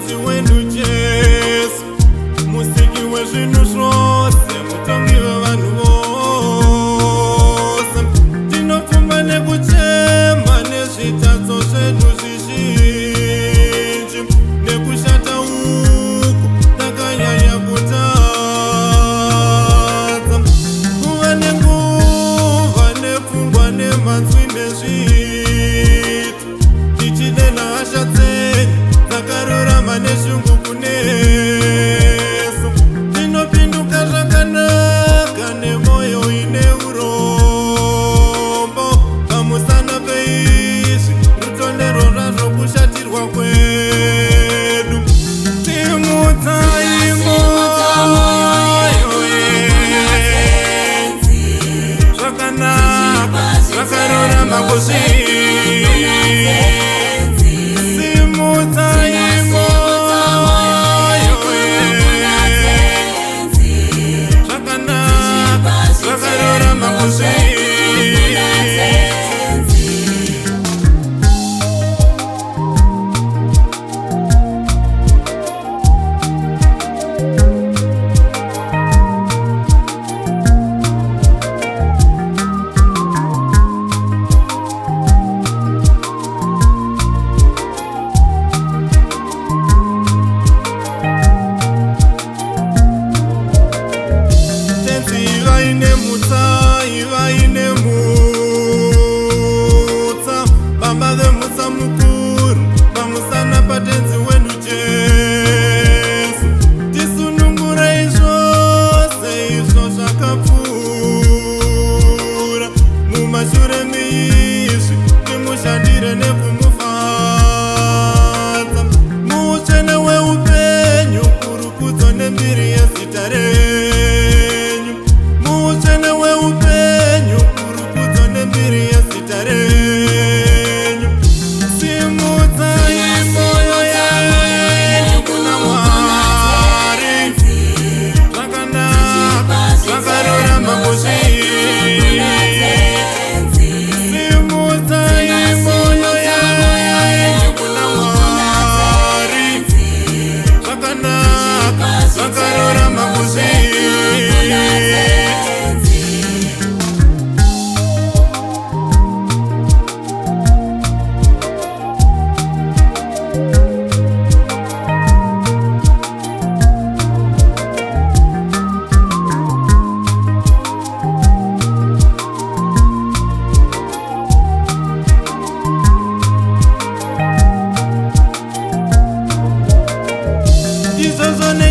paTenzi wedu Jesu, Musiki wezvinhu zvose, Mutongi wevanhu vose. Tinopfumba nekuchema nezvitadzo zvedu zvizhinji, nekushata uku takanyanya kutadza. Kuva nenguva nepfungwa nemazwi nezviito, tichidena hasha dzenyu dzakarurama neshungu kunesu. Tinopinduka zvakanaka nemwoyo ine urombo pamusana peizvi, rutondero rwazvo kushatirwa kwedu. Simudzai mwoyo yenyu, zvakanaka zvakarurama kuzviita. Simudzai mwoyo yenyu, zvakanaka zvakarurama kuzviita. Tenzi, ivai nemutsa, ivai nemutsa, Baba vemutsa mukuru, pamusana paTenzi wedu Jesu. Tisunungurei zvose izvo zvakapfuura mumashure meizvi, timushandire nekumufadza muutsvene weupenyu, kurukudzo nembiri yezita renyu. Muutsvene weupenyu, kurukudzo nembiri yezita renyu. Simudzai mwoyo yenyu kuna Mwari, zvakanaka zvakarurama kuzviita. Simudzai mwoyo yenyu kuna Mwari, zvakanaka zvakarurama kuzviita. Izvozvo.